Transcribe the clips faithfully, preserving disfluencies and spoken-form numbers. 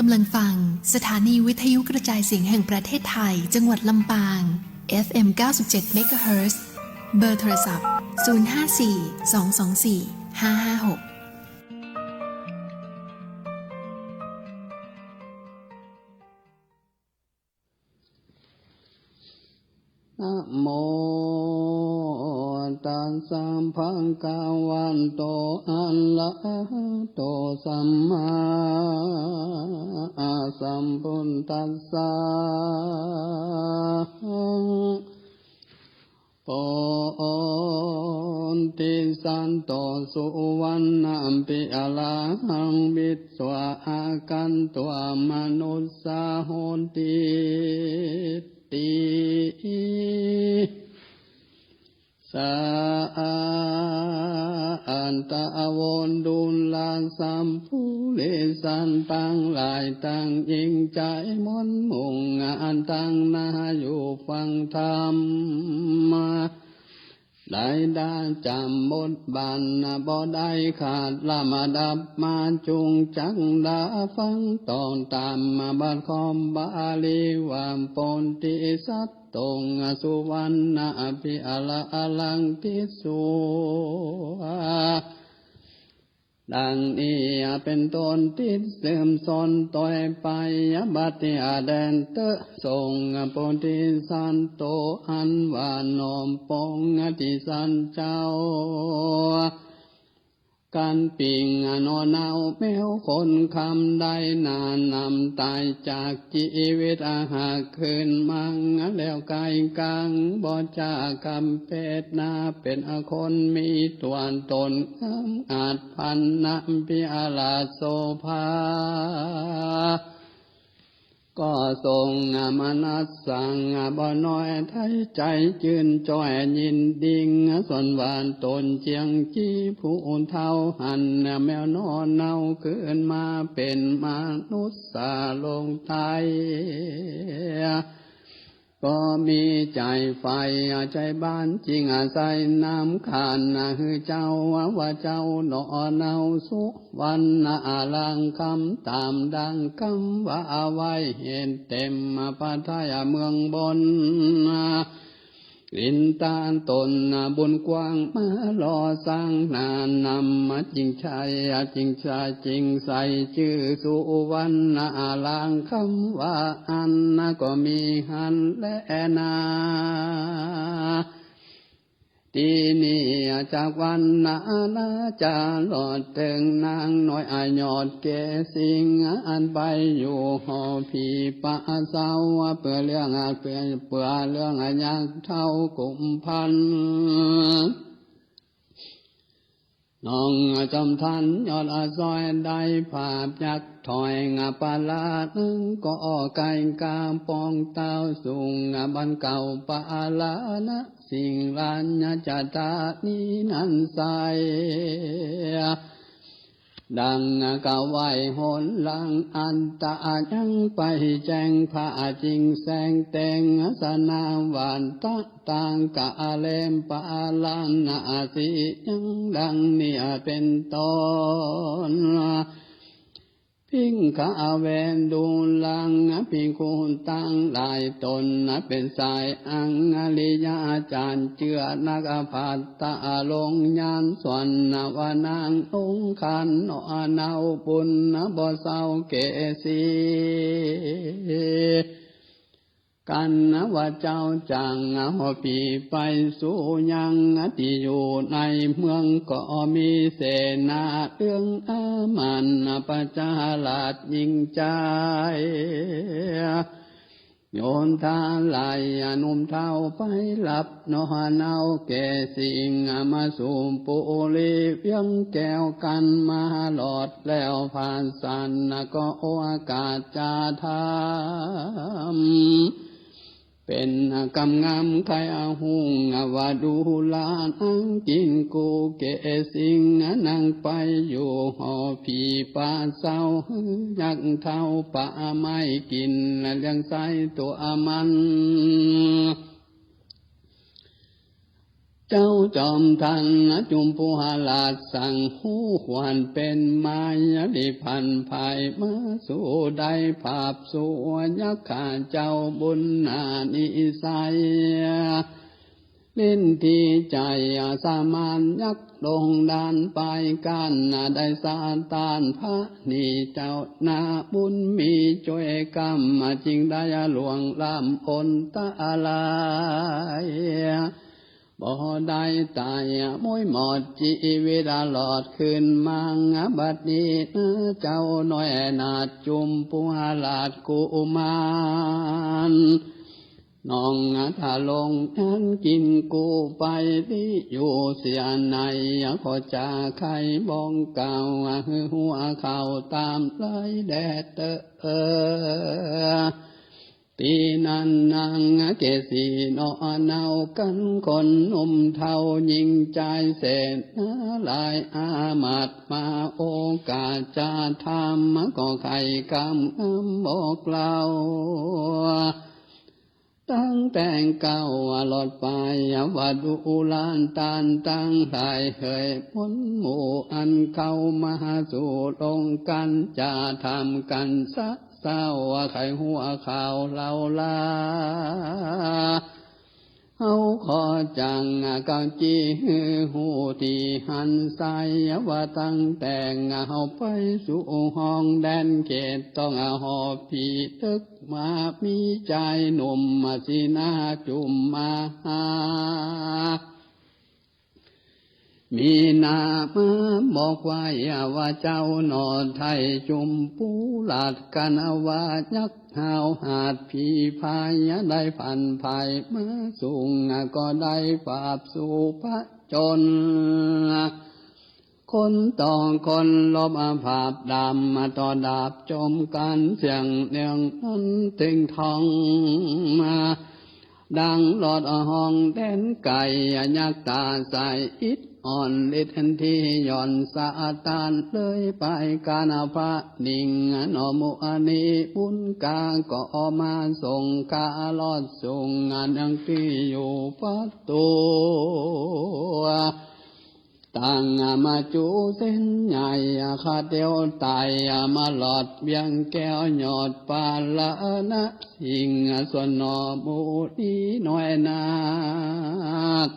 กำลังฟังสถานีวิทยุกระจายเสียงแห่งประเทศไทย จังหวัดลำปาง เอฟเอ็ม เก้าสิบเจ็ด เมกะเฮิรตซ์ เบอร์โทรศัพท์ ศูนย์ห้าสี่ สองสองสี่ ห้าห้าหก นะโมตัสสะ ภะคะวะโต อะระหะโต สัมมาสัมพุทธัสสะ โพธิสัตโต สุวัณณัมปิ อะระหัง วิสสะ อาคันตะ มะนุสสา โหติ ติ สะ อัตถะ โว ดูรา สัพพุริสัน ตังหลาย ตังหญิงจาย มนต์มุ่ง อันตังนา อยู่ฟังธรรม ได้ดาจ๋ำบทบาท บ่ได้ขาดลำดับ มาจุงจักดาฟังต่อ ต๋ามมาบัดคอมบาลีว่า โพธิสัตว์ ตรงสุวัณณะอภิอาระอลังกิสวา ดังนี้เป๋นต้น ติดสืบสานต่อไป บัดนี้แด่เต๊อะ ทรงโพธิสัตว์โต อันว่าน้อมปองอธิสัตว์เจ้า กันปิงหน่อเนาแมวคนคำได้นาน นำต๋ายจากจีวิตหากคืนมาแล้วไกลกัง บ่จากกำเปตนา เป๋นคนมีตั๋วต๋นงามอาจพันนำพิอาราโสภา ก็ทรงมนัสสังบ่น้อยไท้ใจ๋ จื้นจ้อยยินดี ส่วนว่าต๋นเจียงจีผู้เฒ่า หันแมวหน่อเนาคืนมาเป๋นมนุษย์สาลงไท้ ก็มีใจ๋ใฝ่ใจ๋บาน จึงอาศัยนำขานหื้อเจ้า ว่าเจ้าหน่อเนาสุวัณณะอลังคำ ต๋ามดังกำว่าไว้ เหตุเต็มพระทัยเมืองบน อินตาต๋นบุญกว้างมาหล่อสร้างนา นำมาจึงใช้ จึงใช้ จึงใส่จื้อสุวัณณะอลังคำว่าอั้น ก็มีหั้นแลนา ตี้นี้จากวันนานาจา ลอดเถิงนางน้อยอายอดเกสิง อันไปอยู่หอผีป่าเศร้า เปื้อเรื่อง เปื้อ เปื้อเรื่องยักษ์เฒ่ากุมภัณฑ์ น้องจอมทันยอดอซ้อย ได้ภาพยักษ์ถอยงาปาลา นึ่งก็ไก่กาปองเต้าสูง บันเก่าปาลานะ สิ่งราชจะตานี้นั้นใส ดังกล่าวไว้หนหลัง อันตะยังไปแจ้งพระจิงแสงแต่ง สนามวันตะตางกะเลมปาลานะสิ ยังดังนี้เป๋นต้น ภิกขะเว ดูรา ภิกขุตังหลายต๋น เป๋นสายอังอริยะอาจ๋ารย์ เจื้อนักภัตตะลงญาณ ส่วนว่านางองค์ขันหน่อเนาบุญบ่เศร้าเกสี กันว่าเจ้าจักหอบผีไปสู่ยังตี้อยู่ในเมือง ก็มีเสนาเรื่องอามันประชาราชยิ่งใจ๋ โยธาหลายหนุ่มเฒ่าไปฮับหน่อเนาเกสิง มาสู่ปุรีเวียงแก้วกันมาหลอด แล้วผ่านสันก็โอกาสจะถาม เป๋นกำงามใค่อาหุง ว่าดูราอังกินกูเกสิง นางไปอยู่หอผีป่าเศร้า ยักษ์เฒ่าป่าไม้กิ๋นเลี้ยงไส้ตั๋วมัน เ เจ้าจอมทัพจุมพูราชสังหวนเป๋นมายาลิภันภายมาสู่ได้ผาบสู่ยักษ์ข้าเจ้าบุญนานิสัย เล่นตี้ใจ๋สมานยักษ์ลงดานไปกั๋น ได้สถานพระนี่เจ้านาบุญมีจ้วยกำ จึงได้ล่วงล้ำพ้นอันตราย บ่ได้ต๋าย ม้วยหมดจีวิตรอดคืนมา บัดนี้นาเจ้าน้อยนาถจุมพูราชกุมาร น้องทรงนั้นกิ๋นกู้ไปตี้อยู่เสียใน ขอจะใค่บอกกล่าวหื้อหัวเข้าต๋ามเลยแด่เต๊อะ ตี้นั้นนางเกสีหนอเนากั๋น คนหนุ่มเฒ่าญิงจายเสนาหลาย อามาตย์มาโอกาสจะถาม ก็ใค่กำงำบอกเล่า ตั้งแต่เก๊าหลอดไป ว่าดูราษฎร์ตังหลายเหย มนหมู่อันเข้ามาสู่ลงกั๋น จะถามกั๋นสะเซ้า ใค่หัวเข้าเล่าลา เฮาขอจั้งเก๊าจี้หื้อฮู้ตี้หันใส ว่าตั้งแต่เฮาไปสู่ห้องแดนเขต ต้องหอบผีตึกมามีจายหนุ่มมาสีหน้าจุมมาหา มีหน้ามาบอกไว้ว่าเจ้าหนอไทยจุมพูราชกั๋นว่ายักษ์ห้าวหาญผีพายได้ผันภายมาสูง ก็ได้ผาบสู่ผจญ คนต่อคนลบผาบดาบต่อดาบจมกั๋น เสียงเนืองนั้นเต็งท้องมา ดังหลอดห้องแดนไก๋ ยักษ์ต๋าใสอิดอ่อนฤทธิ์ตี้หย่อนสะตาน เลยไปก๋านพระนิ่งหนอหมู่นี้ บุญกาก็มาส่งข้าลอดสูง ยังตี้อยู่ประตู ตั้งมาจูเส้นใหญ่ ข้าเตียวไต่มาหลอดเวียงแก้วยอดปาละนะสิ่ง ส่วนหนอหมู่นี้น้อยนาถ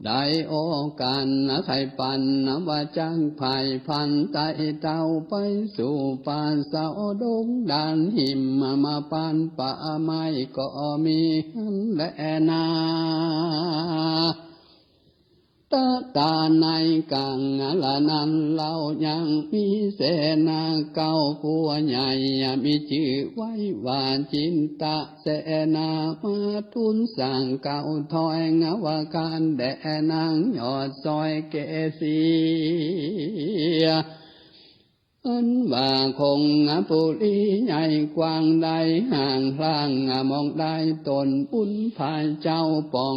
ได้โอกาสใค่ปั๋นว่าจักไพร่พันไต่เต้าไปสู่ป่าเซาดงดานหิม มาปานป่าไม้ก็มีหั้นแลนา ตะตาในกั๋งละนั้นเล่ายังมีเสนาเก๊าผู้ใหญ่ มีจื้อไว้ว่าจินตะเสนา มาทูลสั่งเก๊าถ้อยว่าการแด่นางยอดซอยเกสี อันว่าคงปุรีใหญ่กว้างได้ห่างพลาง มองได้ต๋นบุญพายเจ้าป่อง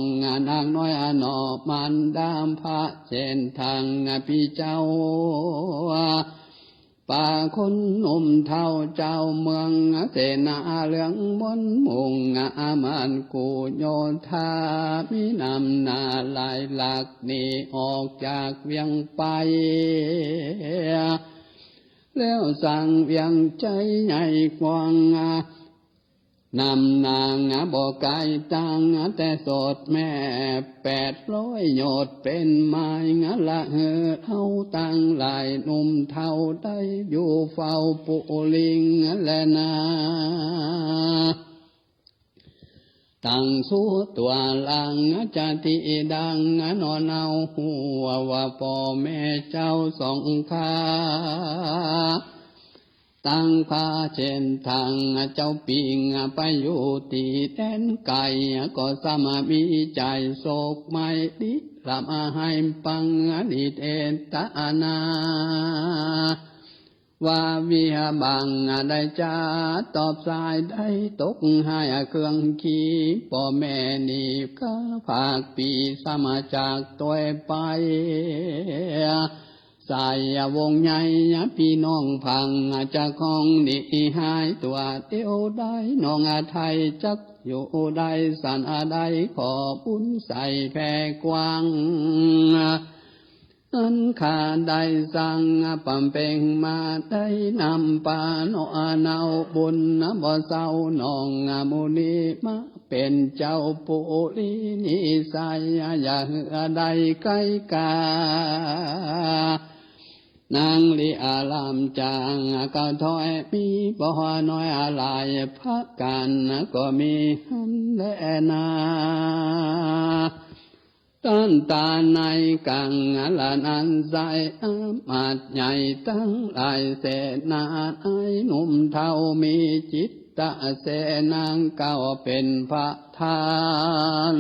นางน้อยหนอมารดาพระเชนทัง ปี้เจ้า ป่าคนหนุ่มเฒ่าเจ้าเมือง เสนาเหลืองมนต์มุ่ง อามาตย์กุโยธา มีนำหน้าหลายหลัก หนีออกจากเวียงไป แล้วสร้างเวียงใจ๋ใหญ่กว้าง นำหน้าบ่ไก๋ต่าง แต่โสดแม่แปดร้อยโยชน์เป๋นมาย ละหื้อเฮาตังหลายหนุ่มเฒ่า ได้อยู่เฝ้าปุริงแลนา ตั้งสู่ตั๋วหลังจะตี้ดัง หนอเนาฮู้ว่าป้อแม่เจ้าสองข้า ตังพระเชนทังเจ้าปิง ไปอยู่ตี้แดนไก๋ ก็สมามีใจ๋โศกไม้ดิ ลำหายปังนิเทศนา ว่าวิบังได้จะตอบสาย ได้ตกหายเครื่องขี่ ป้อแม่นี้ก็ภาคปี้สมาจากตวยไป สายวงศ์ใหญ่ปี้น้องพัง จะคองหนีหายตั๋ว เตียวได้น้องไทยจัก อยู่ได้สันใด ขอบุญใส่แผ่กว้าง อันข้าได้สร้างบำเพ็ญมา ได้นำพาน้อมเอาบุญบ่เศร้า น้องมุนีมาเป๋นเจ้าปุรินิสัย อย่าหื้อได้ใก้กา นางลีอารามจาง ก็ถ้อยมีบ่น้อยหลายประก๋าน ก็มีหั้นแลนา ต้านตาในกัง ละนั้นไซร้ อามาตย์ใหญ่ตังหลาย เสนาอ้ายหนุ่มเฒ่า มีจิตตะเสนาง เก้าเป๋นประธาน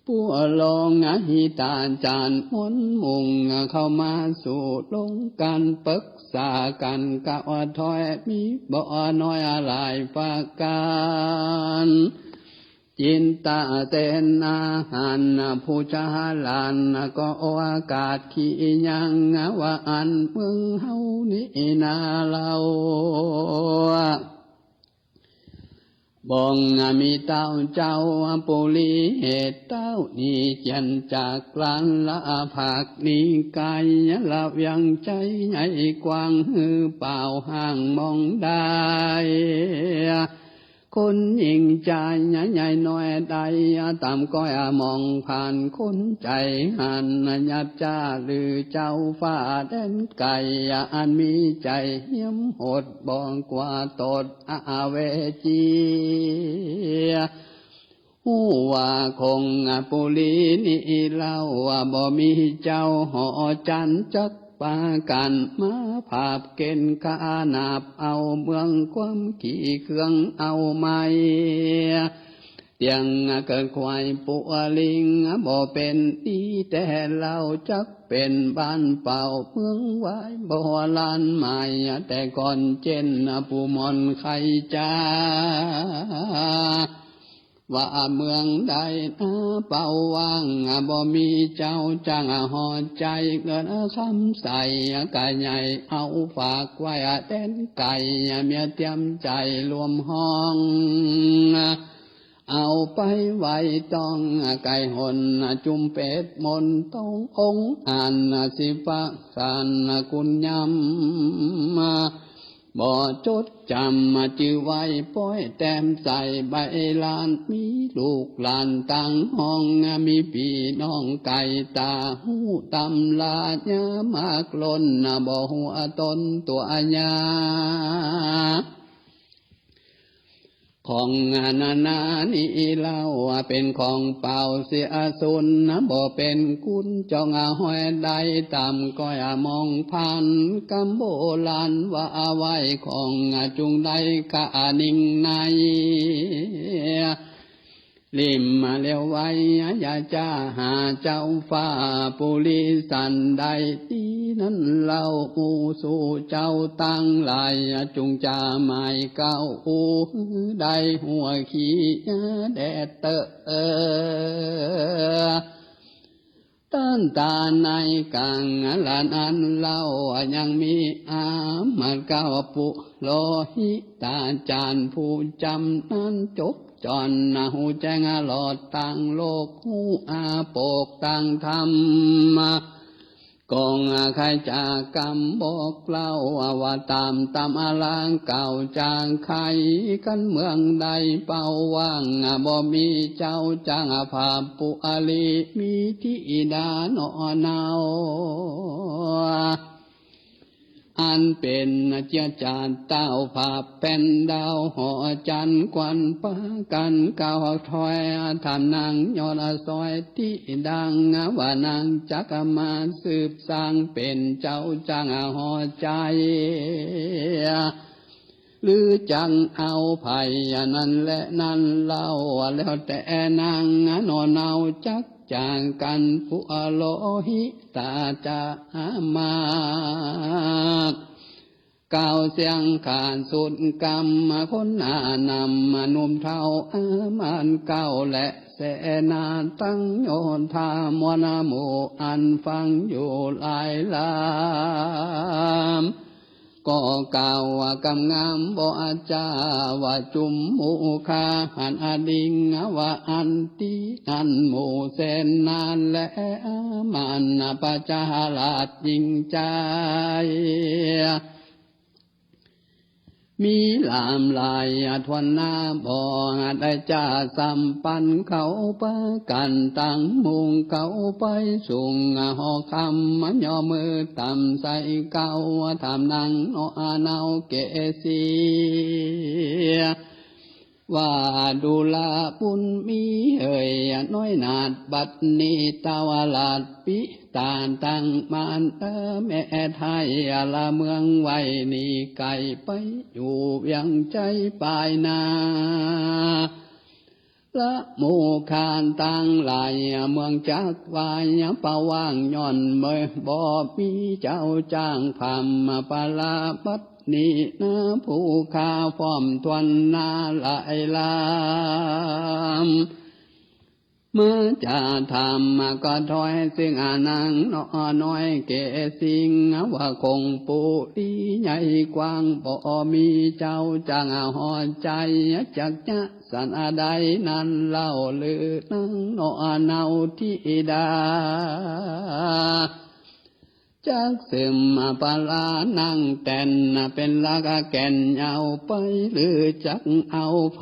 ผู้ลงหิตาจารย์ มนต์มุ่งเข้ามาสู่ลงกั๋น ปรึกษากั๋น ก็ถ้อยมีบ่น้อยหลายประก๋าน จิตตะเสนาหันผู้ฉลาด ก็โอกาสขี้ยัง ว่าอันเมืองเฮานี้นาเล่า บ่มีเต้าเจ้าปุริเหตุ เต้านี้เจียนจากหลาน ละภาคนี้ไก๋ ละเวียงไชยใหญ่กว้าง หื้อเปล่าห้างมองได้ คนยิ่งจายใหญ่น้อยได้ ต๋ามก้อยมองผ่าน คนใจ๋หันหยาบจ๊า หรือเจ้าฟ้าแดนไก๋ อันมีใจ๋เหียมโหด บ่กลัวตดอเวจี ฮู้ว่าคงปุรินี้เล่า บ่มีเจ้าหอจันทร์จักปากั๋น มาผาบเก๋ณฑ์ขนาบเอา เมืองความขี้เคืองเอาไหม เตียงเกิดควายปัวลิง บ่เป๋นนี้แต๊เล่า จักเป๋นบ้านเป่าเมืองวาย บ่ลานหมาย แต่ก่อนเจ้นผู้หม่อนใค่จา ว่าเมืองใดนาเป่าว่าง บ่มีเจ้าจ้างหอใจ๋ เงินคำใสก็ใหญ่ เอาฝากไว้แดนไก๋ เมียเตรียมใจ๋รวมห้อง เอาไปไว้ต้องไก๋หน จุมเปตมนต์ต้ององค์อัน สิประสานกุณยำ บ่จดจ๋ำจื้อไว้ ป้อยแต้มใส่ใบลาน มีลูกหลานต่างห้อง มีปี้น้องไก๋ต๋า ฮู้ตำราญามากล้น บ่ฮู้ต๋นตั๋วยา ของนานานี้เล่า เป๋นของเปล่าเสียสูญ บ่เป๋นกุณจองหอยได้ ต๋ามก้อยมองผ่าน กำโบราณว่าไว้ ของจุ่งได้กะนิ่งใน ลิ่มเหลียวไว้ อย่าจ้าหาเจ้าฟ้าปุริสันใด ตี้นั้นเล่า หมู่สูเจ้าตังหลาย จุ่งจาหมายเก้า อู้หื้อได้หัวขี้แดดเต๊อะ ต้านตาในกัง ละนั้นเล่า ยังมีอามาตย์เก้า ปุโรหิตาจารย์ผู้จ๋ำนาญจบจ้อน ฮู้แจ้งหลอดตางโลก ฮู้อาโปกตางธรรม กองใค่จากกำบอกเล่า ว่าต๋ามตำราเก่า จาใค่กั๋นเมืองใดเป่าว่าง บ่มีเจ้าจ้างผาบปุริ มีธิดาหนอเนา อันเป๋นเจื้อจาดเต้าผาบแผ่นดาวหอจันทร์ ควันปากั๋นก้าวถ้อย ถามนางยอดซอยตี้ดัง ว่านางจักมาสืบสร้าง เป๋นเจ้าจ้างหอใจ๋ หรือจักเอาใผ นั้นแลนั้นเล่า แล้วแต่นางหนอเนา จักจากกั๋นปุโรหิตาจามาตย์ กล่าวเสียงขาดสุดกำ คนหน้านำหนุ่มเฒ่าอามาตย์เก้า และเสนาตังโยธามวลหมู่ อันฟังอยู่หลายลำ ก็กล่าวว่ากำงามบ่อาจาว่าจุมมุคาหันอดิงว่าอันตี้นั้นหมู่แสนนานแล มานประชาราชยิ่งใจ๋ มีหลามหลายถ้วนหน้าบ่ได้จะสัมปันเขาประกั๋นตังมุงเขาไปสูงหอคำย่อมือต่ำใส่เก้าถามนางเนาะเนาเกสี ว่าดูราบุญมีเอ๋ยน้อยนาฏบัดนี้ตาวราชปิตาตังมารดาแม่ไทยละเมืองไว้นี้ไกลไปอยู่เวียงชัยปายนา ละหมู่ข้าตังหลายเมืองจักวายประว่างย่อนเมยบ่มีเจ้าจ้างพราหมณ์ปราบัดนี้นะผู้ข้าพร้อมถ้วนหน้าหลายลาม เมื่อจะถามก็ถอยซึ่งอานางเนาะน้อยเกสิงว่าคงปุรีใหญ่กว้างบ่มีเจ้าจ้างหอใจ๋จักจะสันใดนั้นเล่าหรือนางเนาะเนาธิดา จักเสิมปรานั่งแต๋นเป็นหลักแก่นเอาไป หรือจักเอาไผ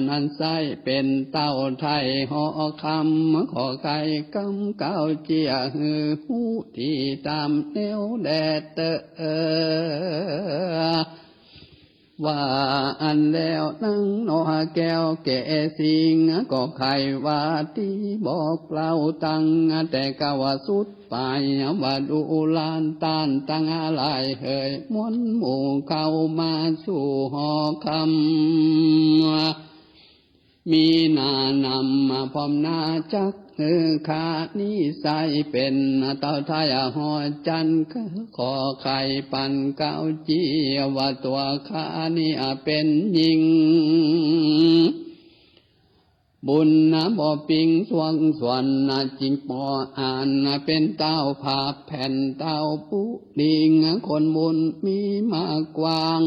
นั้นใส่เป็นเต้าไถ่หอคำ ขอไขกำกล่าวเจียหื้อฮู้ตี้ต๋ามแนวแลเต๊อะ ว่าอั้นแล้วนางเนาะแก้วเกสิงก็ใค่ว่าตี้บอกเล่าตังแต่เก้าสุดไป ว่าดูราต้านตังหลายเหยมวลหมู่เข้ามาสู่หอคำ มีหน้านำพร้อมหน้าจักหื้อข้านี้ใส่เป็นเต้าไถ่หอจันทร์ ขอไขปันกล่าวเจียว่าตั๋วข้านี้เป็นหญิง บุญบ่ปิงสวงสวนจึงปออ่านเป็นเต้าผาบแผ่นเต้าปุริง คนบุญมีมากกว้าง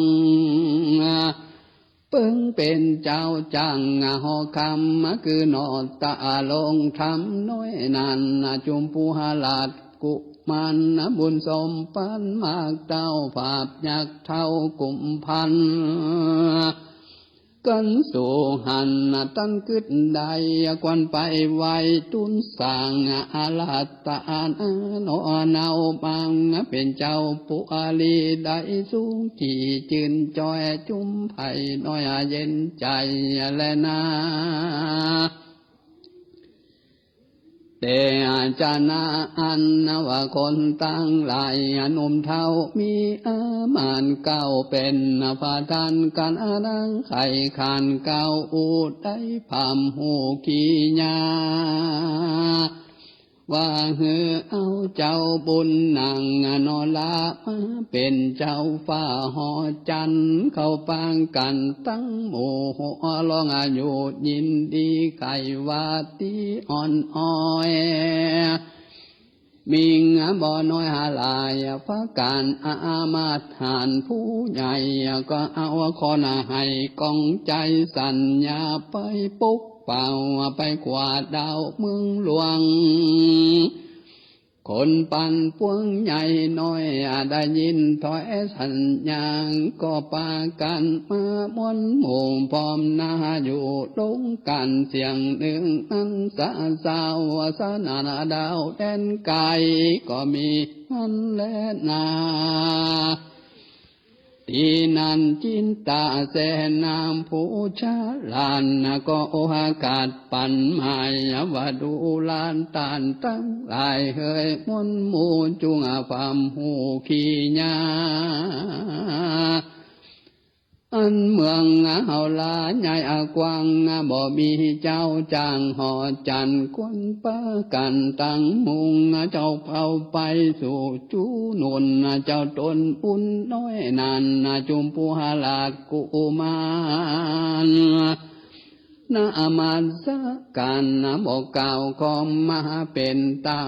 เปิงเป็นเจ้าจ้างหอคำ คือหนอตะลงธรรมน้อยนั้น จุมพูหราชกุมาร บุญสมปันมากเต้าผาบยักษ์เฒ่ากุมภัณฑ์ กั๋นสู่หั้นตันกึ๊ดได้ ควรไปไหว้ตูนสร้างอาราธนาเนาะเนามัง เป๋นเจ้าปุรีได้สูงจี๋จื้นจ้อยจุมไพร่น้อยเย็นใจ๋แลนา แต่อาจารย์อันว่าคนตังหลายหนุ่มเฒ่ามีอามาตย์เก้าเป๋นประธานกั๋นอันดังใค่ขานเก้าอู้ได้พร่ำฮู้ขี้ยา ว่าหื้อเอาเจ้าบุญนางนอรามาเป๋นเจ้าฟ้าหอจันทร์ เข้าปางกั๋นตังหมู่หัวร้องอยู่ยินดี ใค่ว่าตี้อ่อนอ้อย มิ่งบ่น้อยหลายประก๋าน อามาตย์หาญผู้ใหญ่ ก็เอาขอนาให้กองใจ๋สัญญาไปปกเป้าไปขว้าดาวเมืองหลวง คนปันปวงใหญ่น้อยได้ยินถ้อยสัญญา ก็ปากั๋นมามวลหมู่พร้อมหน้าอยู่ลงกั๋นเสียงนึ่งนั้นสะสาวสนั่นดาวแดนไก๋ก็มีนั้นแลนา ตี้นั้นจินตะเสนาผู้ฉลาดก็โอหากัดปั๋นหมายว่าดูราต้านตังหลายเหยมวลหมู่จุ่งพร่ำฮู้ขี้ยา อันเมืองเฮาลาใหญ่กว้าง บ่มีเจ้าจ้างหอจันทร์ ควรปากั๋นตังมุ่งเจ้าเข้าไปสู่จู๋นุน เจ้าต๋นบุญน้อยนั้น จุมพูหราชกุมาร นมัสก๋าน บ่กล่าวขอมมาเป๋นเต้า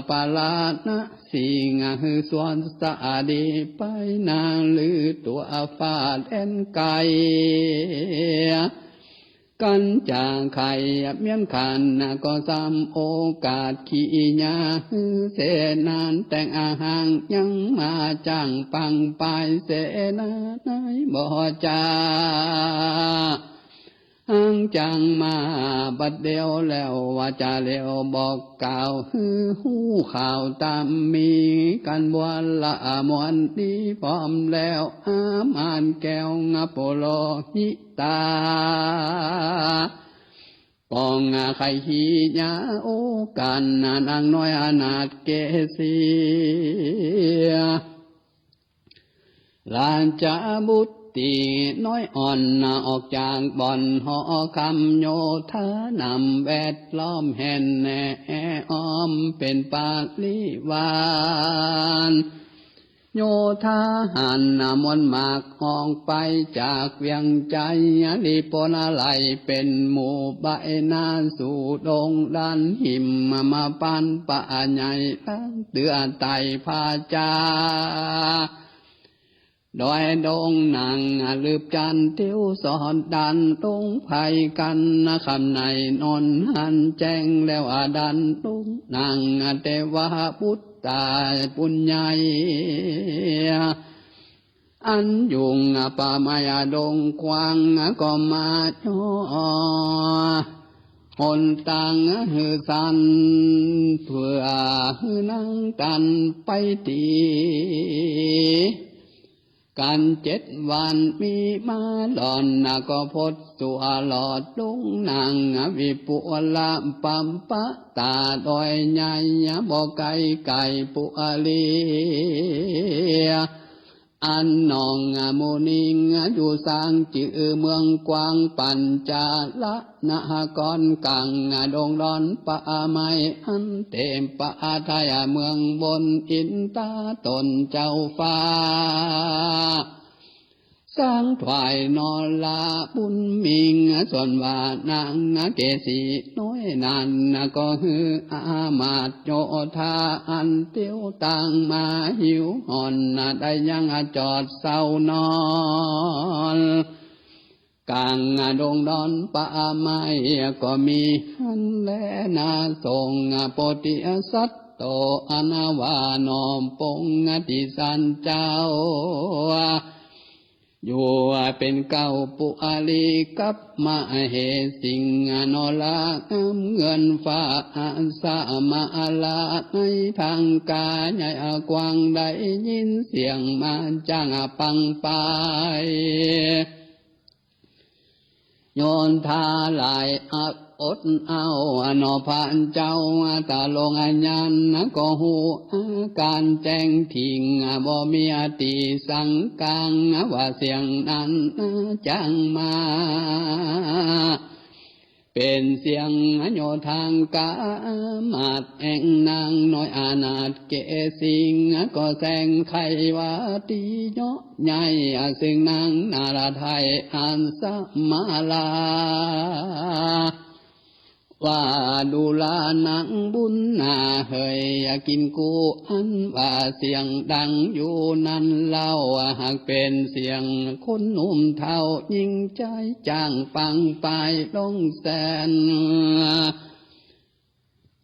ปรารถนาสิ่งหื้อสวัสดีไปนาลือตั๋วฟ้าแดนไก๋ กั๋นจาใค่เมียนขัน ก็สำโอกาสขียาหื้อเสนาแต่งอาหารยังมาจ้างปังปายเสนาในบ่จา หางจังมาบัดเดียวแล้วว่าจะเร็ว บอกกล่าวหื้อฮู้ข่าวต๋ามมี กั๋นบัวละมวลดีพร้อมแล้ว อามานแก้วงะปุโรหิตา ป้องใค่ขียาโอกาสนางน้อยอนาถเกสี ราชบุตรีน้อยอ่อน ออกจากบ่อนหอคำ โยธานำแวดล้อมแห่นแหนอ้อมเป๋นปริวาร โยธาหาญมวลมากออกไปจากเวียงไชย รีบปนไหล่เป๋นหมู่ใบ้หน้าสู่ดงด้านหิม มาปานป่าใหญ่ตั้งเตื้อไต่ผาจา ดอยดงหนังลืบจันทร์เตียวสอดดัน ดงไพรกั๋นคำในนนหันแจ้งแล้วดัน ดงหนังเตวบุตราปุญญา อันอยู่ป่าไม้ดงกว้าง ก็มาย่อหนตางหื้อสั้น เปื้อหื้อนั่งตันไปตี้ กั๋นเจ็ดวันมีมาหล่อน ก็พดสู่หลอดดงหนัง วิปุละปัมปะตาดอยใหญ่ บ่ไก๋ไก่ปุรี อันน้องมุนิงอยู่สร้างจื้อเมืองกว้าง ปัญจาละนครก๋างดงดอนป่าไม้ อันเตมประไทยเมืองบน อินตาตนเจ้าฟ้า สร้างถวายนอราบุญมิ่ง ส่วนว่านางเกสีน้อยนั้น ก็หื้ออามาตย์โยธาอันเตียวตางมาหิวหอน ได้ยังจอดเซานอน ก๋างดงดอนป่าไม้ก็มีหั้นแลนา ทรงโพธิสัตว์โต อันว่าน้อมปงอธิสันเจ้า อยู่เป๋นเก๊าปุรีกับมเหสิงห์ นรางามเงินฟ้า สมาลาในพังกาใหญ่กว้าง ได้ยินเสียงมาจ้างปังปาย โยธาหลายอักอดเอา นอพระเจ้าตะลงอัญญาณก็ฮู้อาก๋านแจ้งถิง บ่มีอติสังกัง ว่าเสียงนั้นจ้างมา เป๋นเสียงโยธากามาตย์แห่งนางน้อยอนาถเกสิงห์ ก็แสงไขว่าตี้เยาะใหญ่ ซึ่งนางนารไทยอันสมาลา ว่าดูราหนังบุญนาเหย กิ๋นกู้อันว่าเสียงดังอยู่นั้นเล่า หากเป๋นเสียงคนหนุ่มเฒ่าหญิงใจ๊จ้างปังปายลงแสน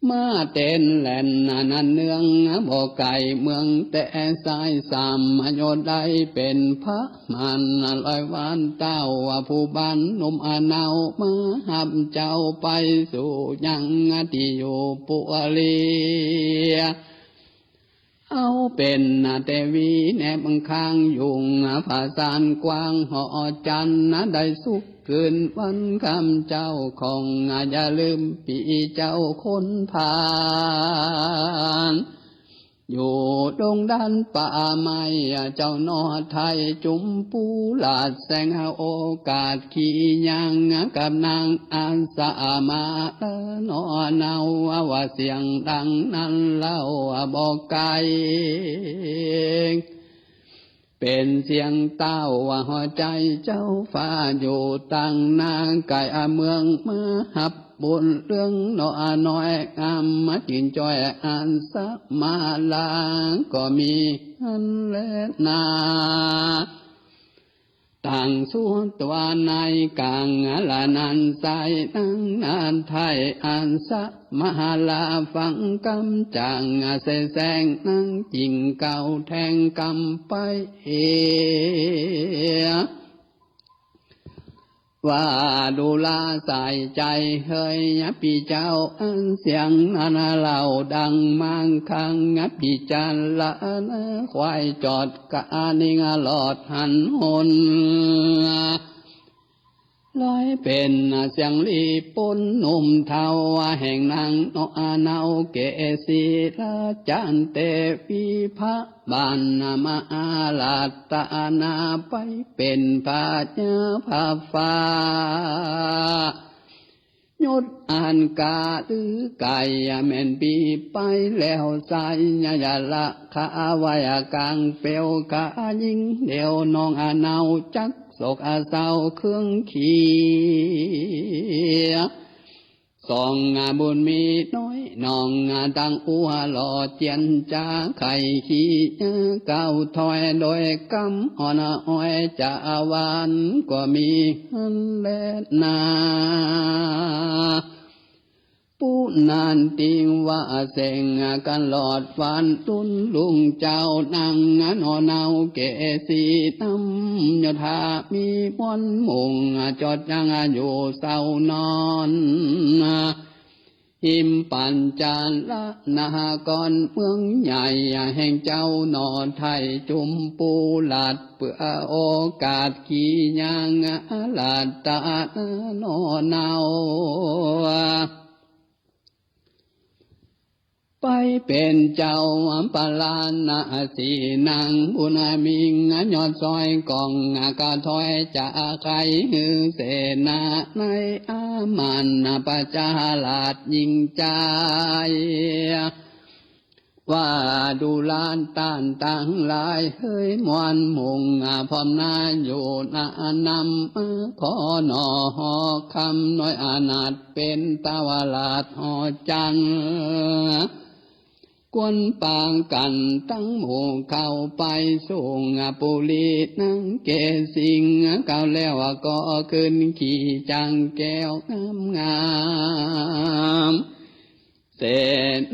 มาเต้นแล่นนั้นเนืองบ่ไก๋เมืองแต่สายสามโยชน์ ได้เป๋นพระมารลอยวันเต้า ผู้บ้านหนุ่มอเนามาฮับเจ้าไปสู่ยังตี้อยู่ปุรี เอาเป๋นเตวีแนบข้างยุง ผาสานกว้างหอจันทร์ ได้สุขคืนวันค่ำเจ้าของ อย่าลืมปี้เจ้าคนพาล อยู่ดงด้านป่าไม้ เจ้าหนอไทยจุมปูราช แสงโอกาสขี่ย่างกับนางอัสสมา หนอเนาว่าเสียงดังนั้นเล่าบ่ไก๋ เป๋ ป๋นเสียงเต้าว่าหัวใจ๋เจ้าฟ้าอยู่ตังนา ใก้เมืองมาฮับบุญเรื่องหนอน้อยงาม มาจิ่งจ้อยอันสมาลาก็มีหั้นแลนา ตั้งสุดว่าในก๋างละนั้นใส นางนาฏไทยอันสมาลา ฟังกำจ๋างใสแสง นางจิ่งเกล้าแทงกำไปเอ ว่าดูราใส่ใจ๋เฮยปี้เจ้า อันเสียงนั้นเล่าดังมางคัง ปี้จารณาควายจอดกะนิงหลอดหันหน ลอยเป๋นเสียงลีปนหนุ่มเฒ่า แห่งนางหนอเนาเกสี ราชาเตวีพระบาลมหาราชนา ไปเป๋นพญาพระฟ้า ยศอันกาลือไก๋แม่นปี้ไปแล้วใส ยะยะละขะวายก๋างเปลว ขะยิ่งเดียวน้องอเนาจักโศกเศร้าเครื่องเขียว สองบุญมีน้อยน้องตังอัวหล่อเจียนจ๋า ใค่ขี่เก้าถ้อยโดยกำอ่อนอ้อยจ๋าหวานก็มีหั้นแลนา ปู้นั้นติ่งว่าเซ็งกั๋นหลอดวัน ตุ๊นลุงเจ้านางหนอเนาเกสี นำยศถามีมวลมุ่ง จดยังอยู่เศร้านอน หิมปัญจาลนครเมืองใหญ่ แห่งเจ้าหนอไทยจุมปูราช เปื้อโอกาสขี่ยางราชนาหนอเนา ไปเป๋นเจ้าพระราชสี นางบุญมียอดซอยกองกระถ้อย จะใค่หื้อเสนาในอามันประชาราชยิ่งใจ๋ ว่าดูราชต้านตังหลายเฮย มวลมุ่งพร้อมหน้าอยู่นานำ ขอหนอหอคำน้อยอนาถ เป๋นตาวราชหอจันทร์ ควรปากั๋นตังหมู่เข้าไปสู่ปุรีนางเกสิงห์ เกล้าแล้วก็ขึ้นขี่จังแก้วงามงาม เส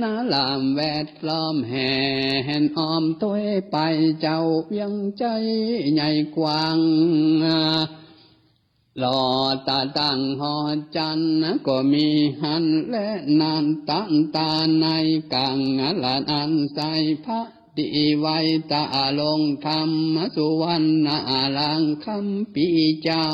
นาลามแวดล้อมแห่แหนอ้อมตวยไป เจ้าเวียงใจ๋ใหญ่กว้าง หล่อตาตั้งหอจันทร์ก็มีหั้นแล นาฏตาในก๋างละนั้นใส พระดีไวตาลงธรรมสุวรรณาลังคัมภีร์เจ้า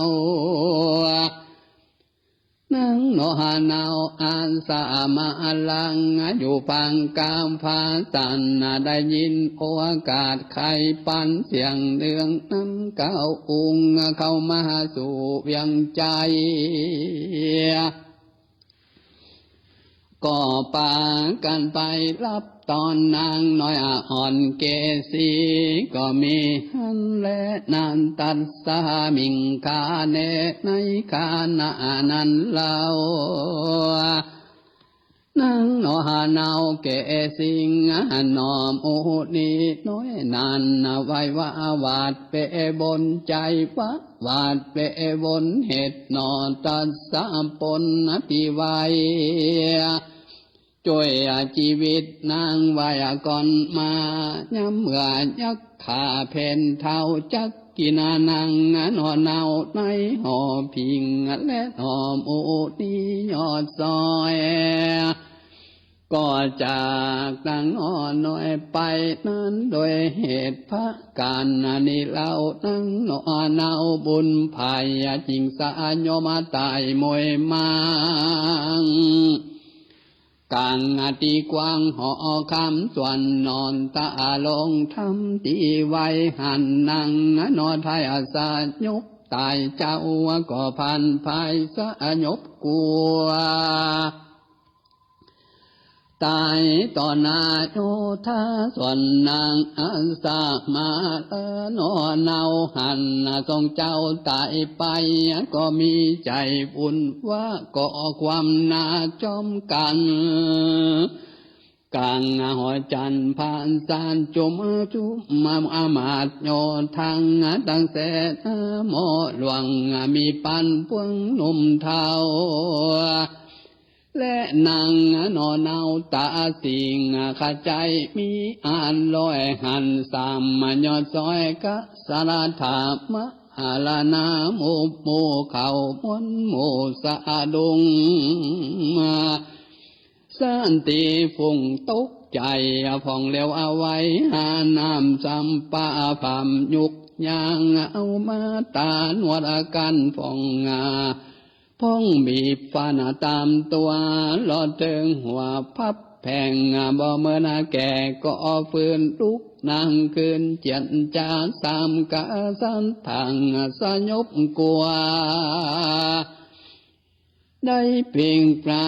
นางหนอเนาอันสมาลัง อยู่ปางกลางพระจันทร์ ได้ยินโอกาสใค่ปันเสียงเดือง นำเกล้าอุ้งเข้ามาสู่เวียงใจ๋ ก็ปากั๋นไปฮับต้อนนางน้อยอ่อนเกสี ก็มีหั้นแล นาฏตัสสมิงคาเน ในขณะนั้นเล่า นางหนอเนาเกสิงห์ หนอมอุนีน้อยนั้น ไหว้ว่าหวาดเป๋นบนใจ๋ ว่าหวาดเป๋นบนเหตุหนอ ตัสสะปนตี้ไว จ้วยจีวิตนางไว้ก่อนมา ยามเมื่อยักษ์ข้าเป๋นเฒ่า จักกิ๋นนางหนอเนาในหอผิง และหนอมอุนียอดซอย ก็จากนางหนอน้อยไปนั้น โดยเหตุผะก๋ารนี้เล่า นางหนอเนาบุญไผ่ จิ่งสยบต๋ายมวยมาง ก๋างตี้กว้างหอคำส่วนนอน ตาลงธรรมตี้ไว หันนางหนอไทยสยบต๋าย เจ้าก็ผ่านภายสยบกั๋ว ต๋ายต่อหน้าโยธาส่วนนางอัสสมา เออ หนอเนาหั้น ทรงเจ้าต๋ายไป ก็มีใจ๋บุญว่าก่อความนาจ๊อมกั๋น ก๋างหอจันทร์ผาสาดจุมจุมอำมาตย์โยธัง ตั้งแสนหม้อหลวง มีปันปวงหนุ่มเฒ่า และนางหนอเนาต๋าสิ่ง ขะใจ๋มีอันลอยหั้น สามยอดซอยกะสะละถามหาละนา หมู่หมู่เขามวลหมู่สะดุ้ง สันติฝุ่งตกใจ๋ ผ่องแลวเอาไว้หาน้ำสำปาผามยุกยาง เอามาต๋านวดอาก๋านผ่องงา พ่องบีบฟันต๋ามตั๋ว ลอดเถิงหัวพับแผง บ่เหมือนแก่ก็ฟื้นลุกนั่งคืน เจียรจ๋าสามกะสันทางสยบกั๋ว ได้เปล่งปรา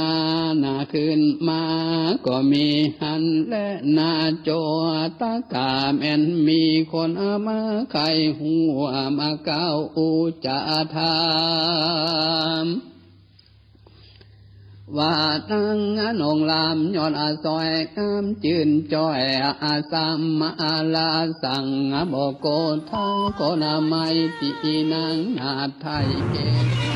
ณคืนมา ก็มีหั้นแลนา โจตกาแม่นมีคนมาใค่ฮู้ มาก้าวอู้จ๋าถาม ว่านางอนงลามยอดอสอยงามจื้นจ้อย อาสามมาอาลาสั่ง บ่โกธาคนไม้ ตี้นางนาไทยเก